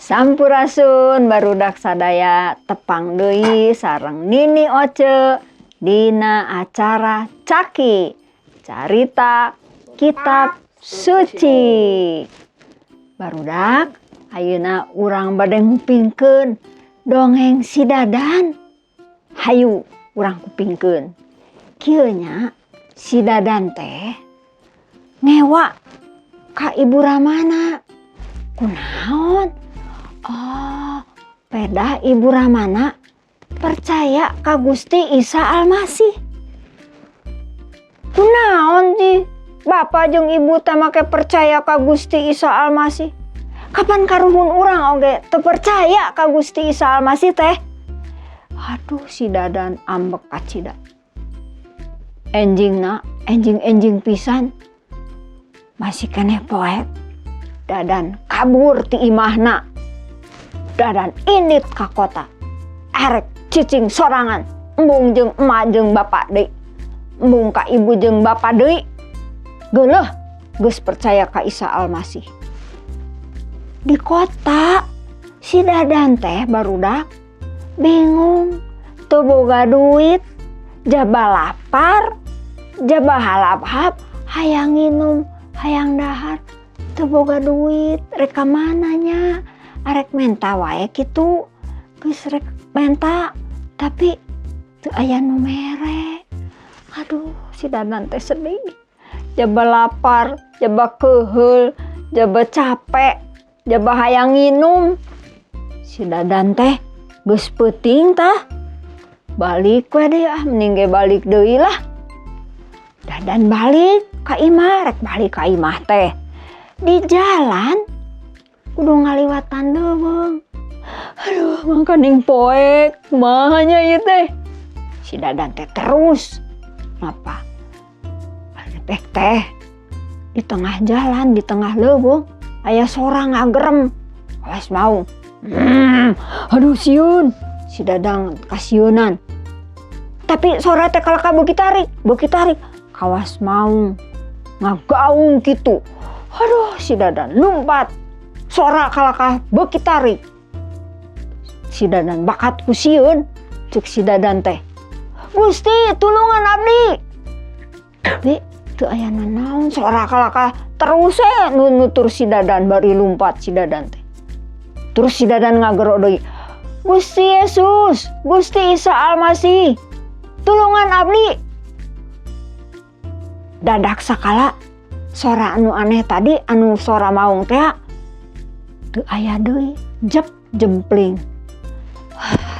Sampurasun, barudak sadaya, tepang deui sareng Nini Oce dina acara Caki, Carita Kitab Suci. Barudak, ayeuna urang bade ngupingkeun dongeng si Dadan. Hayu urang kupingkeun. Kieu nya, si Dadan teh ngewa ka Ibu Ramana. Kunaon? Oh, pedah Ibu Ramana percaya ka Gusti Isa Almasih. Kunaon sih Bapak jeung Ibu teh make percaya ka Gusti Isa Almasih? Kapan karuhun urang oge teu percaya ka Gusti Isa Almasih teh? Aduh, si Dadan ambek kacida. Enjingna, enjing-enjing pisan. Masih keneh poek. Dadan kabur ti imahna. Dadan indit ka kota. Erek cicing sorangan. Embung jeung emak jeung bapak deui. Embung ka ibu jeung bapak deui. Geuleuh, geus percaya ka Isa Almasih. Di kota si Dadan teh, barudak, bingung, teu boga duit, jaba lapar, jaba halap-hap, hayang nginum, hayang dahar, teu boga duit, rek ka mana nya? Arek menta wae kitu. Geus rek menta, tapi teu aya nu mere. Aduh, si Dadan teh sedih. Jaba lapar, jaba keuheul, jaba capek, jaba hayang nginum. Si Dadan teh geus peuting tah. Balik we deui ah, mending ge balik deui lah. Dadan balik ka imah, rek balik ka imah teh. Di jalan kudu ngaliwatan leuweung. Aduh, mangkaning poek, kumaha nya ieu teh? Si Dadan teh terus ngapa? Pek teh di tengah jalan, di tengah leuweung aya sora ngagerem. Awas mau. Aduh, sieun. Si Dadan kasieunan. Tapi sora teh kalahka beuki tarik, beuki tarik. Kawas maung ngagaung kitu. Aduh, si Dadan lumpat. Sora kalahka beuki tarik. Si Dadan bakat ku sieun, cek si Dadan teh. "Gusti, tulungan abdi." Tapi teu aya nanaon, sora kalahka terus nu nutur si Dadan bari lumpat si Dadan teh. Terus si Dadan ngagero deui. "Gusti Yesus, Gusti Isa Almasih, tulungan abdi." Dadak sakala sora anu aneh tadi, anu sora maung teh, teu aya deui, jep jempling.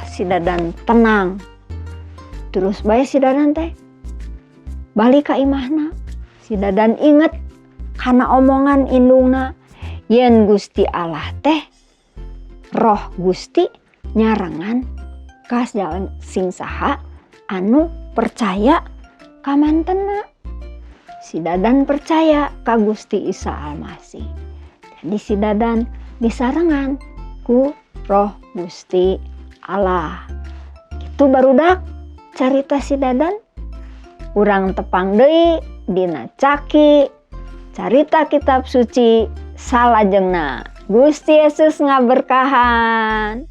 Si Dadan tenang. Terus bae si Dadan teh balik ka imahna. Si Dadan inget kana omongan indungna yen Gusti Allah teh, Roh Gusti nyarengan ka sing saha anu percaya ka mantena. Si Dadan percaya ka Gusti Isa Almasih. Jadi si Dadan disarengan ku Roh Gusti Allah. Kitu, barudak, carita si Dadan. Urang tepang deui dina Caki, Carita Kitab Suci salajengna. Gusti Yesus ngaberkahan.